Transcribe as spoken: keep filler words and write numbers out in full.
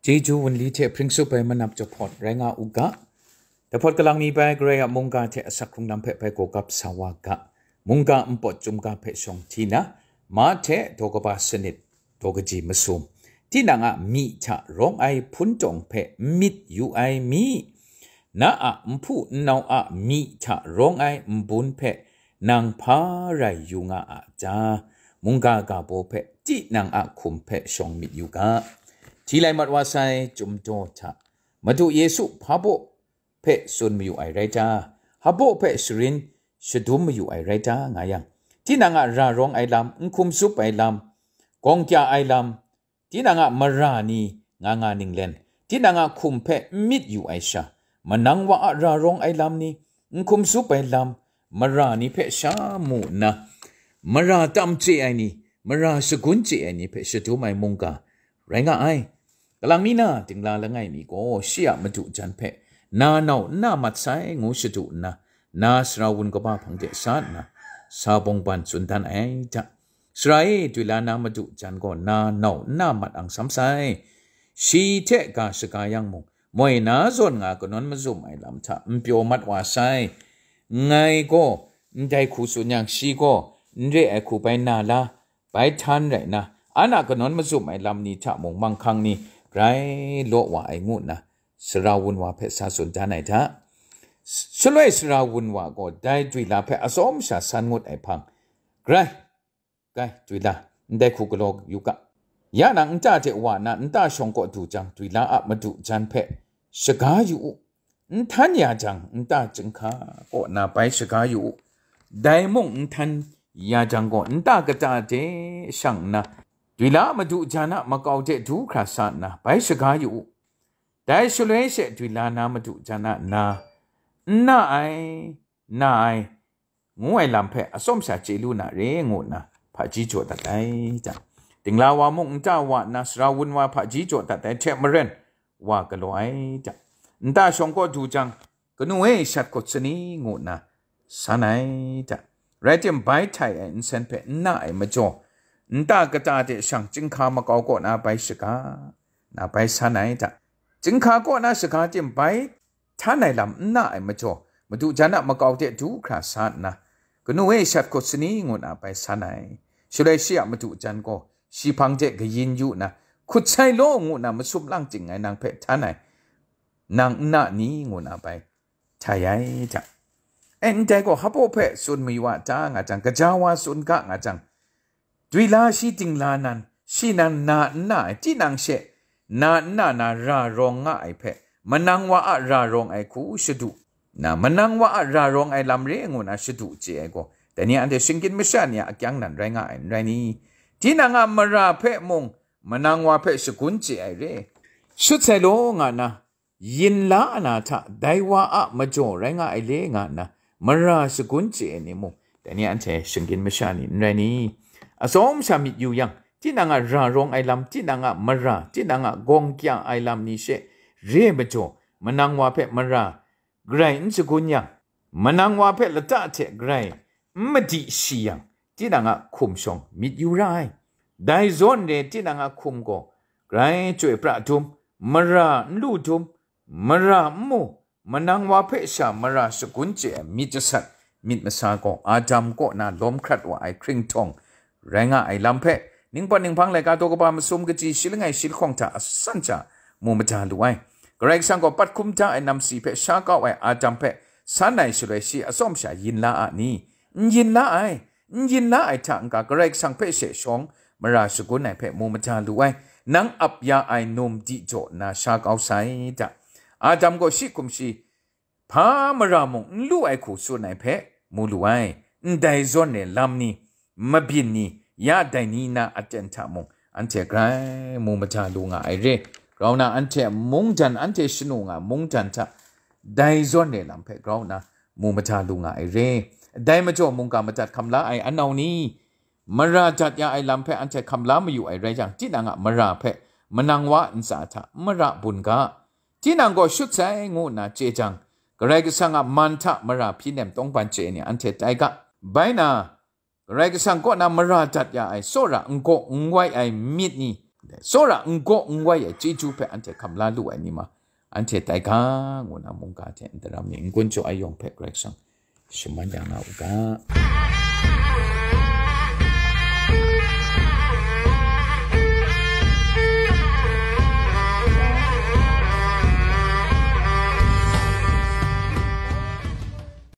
Chyeju wunli hte hpring tsup ai manap jahpawt rai nga u ga. Jahpawt kalang mi bai Karai a mungga hte asak hkrung lam hpe bai gawgap sa wa ga. Mungga npawt chyum ga hpe shawng hti na, Mahte daw kaba sanit, daw kaji masum. Tinang a myi hta rawng ai hpun tawng hpe n myit yu ai mi, na a nhpu nnau a myi hta rawng ai nbun hpe nang hpa rai yu nga a ta? Mungga ga baw hpe tinang a hkum hpe shawng myit yu ga. Hti lai mat wa sai, Chyum daw hta, Madu Yesu hpa baw hpe tsun mayu ai rai ta? Hpa baw hpe sharin shadum mayu ai rai ta, nga yang, tinang a ra rawng ai lam, n hkum tsup ai lam, gawng kya ai lam, tinang a mara ni nga nga ninglen, tinang a hkum hpe n myit yu ai sha, manang wa a ra rawng ai lam ni, n hkum tsup ai lam, mara ni hpe sha mu nna, mara tam chye ai ni, mara shagun chye ai ni hpe shadum ai mungga rai nga ai. Kalang mi na dingla langai mi gaw shi a madu jan hpe na nau n na mat sai ngu shadu nna, na sara wun kaba hpang de sa nna, sa bawng ban tsun dan ai hta, Sara e, dwi la na madu jan gaw na nau n na mat ang sam sai. Shi hte ga shaga yang mung, moi na zawn nga kanawn mazum ai lam hta n pyaw mat wa sai. Ngai gaw ndai hku tsun yang, shi gaw n re ai hku bai na la, bai htan rai nna, an a kanawn mazum ai lam ni hta mung manghkang ni grai law wa ai ngu nna, sara wun wa hpe sa tsun dan ai hta. Shaloi sara wun wa gaw dai dwi la hpe atsawm sha san ngut ai hpang, grai, gai, dwi la, ndai hku galaw yu ga. Ya nang nta hte wa nna nta shawng kaw du jang, dwi la a madu jan hpe shaga yu u. N htan ya jang, nta chyinghka kaw na bai shaga yu u. Dai mung n htan ya jang gaw, nta kata de shang nna, dwi la a madu jan a makau de du hkra sa nna, bai shaga yu u. Dai shaloi she dwi la na madu jan a na, n na ai, na ai, ngu ai lam hpe atsawm sha chye lu na re ngu nna hpaji jaw dat ai hta, dingla wa mung nta wa nna sara wun wa hpaji jaw dat ai hte maren, wa galaw ai hta, nta shawng kaw du jang, kanu e shat hkut sani ngu nna san ai hta, rai tim, bai htai ai nsen hpe n na ai majaw, nta kata de shang chyinghka makau kaw na bai shaga, na bai san ai hta, chyinghka kaw na shaga tim bai htan ai lam n na ai majaw, madu jan a makau de du hkra sa nna, kanu e shat hkut sani ngu nna bai san ai. Shaloi shi a madu jan gaw shi hpang de kayin yu nna, hkut sai law ngu nna masum lang chying ai nang hpe htan ai, nang n na ni? Ngu nna bai htai ai hta. E, ndai gaw hpa baw hpe tsun mayu a ta nga jang, gaja wa tsun ga nga jang, dwi la shi dingla nan, shi nan na n na ai, tinang she na n na na ra rawng nga ai hpe, manang wa a ra rawng ai hku shadu na, manang wa a ra rawng ai lam re ngu na shadu chye ai gaw, dai ni anhte shinggyim masha ni a akyang nan rai nga ai, n rai ni? Tinang a mara hpe mung manang wa hpe shagun chye ai re, shut sai law nga na, yin la na hta, dai wa a majaw rai nga ai le nga nna, mara shagun chye ai ni mung, dai ni anhte shinggyim masha ni n rai ni? Atsawm sha myit yu yang, tinang a ra rawng ai lam, tinang a mara, tinang a gawng kya ai lam ni she re majaw, manang wa hpe mara grai n shagun yang, manang wa hpe lata hte grai n madi shi yang, tinang a hkum shawng myit yu ra ai. Dai zawn re tinang a hkum gaw grai chyoi pra dum, mara n lu dum, mara n mu, manang wa hpe sha mara shagun chye ai myit jasat, myit masa gaw Adam kaw na lawm hkrat wa ai hkringhtawng rai nga ai lam hpe, Ningpawt Ninghpang laika daw kaba masum kaji shi langai shi lahkawng hta asan hta mu mada lu ai. Karai Kasang gaw pat hkum da ai namsi hpe sha kau ai Adam hpe san ai shaloi shi atsawm sha yin la a ni? N yin la ai. N yin la ai hta n-ga, Karai Kasang hpe she shawng mara shagun ai hpe mu mada lu ai. Nang ap ya ai num di jaw nna sha kau sai da. Adam gaw shi hkum shi hpa mara mung n lu ai hku tsun ai hpe mu lu ai. Ndai zawn e lam ni, mabyin ni, ya dai ni na aten hta mung anhte grai mu mada lu nga ai re. Grau na anhte mungdan, anhte shanu nga mungdan hta dai zawn e lam hpe grau na mu mada lu nga ai re. Dai majaw mungga madat hkam la ai anau ni, mara dat ya ai lam hpe anhte hkam la mayu ai rai yang, tinang a mara hpe manang wa ntsa hta n mara bun ga. Tinang gaw shut sai ngu nna chye jang, Karai Kasang a man hta mara hpyi nem tawngban chye ai ni anhte tai ga. Bai na, Karai Kasang kaw na mara dat ya ai tsawra n gaw n wai ai myit ni, Tsawra n gaw n wai ai chyeju hpe anhte hkam la lu ai ni ma, anhte tai ga ngu na mungga hte n daram mi n gun chyu ai yawng hpe Karai Kasang shaman ya nga u ga.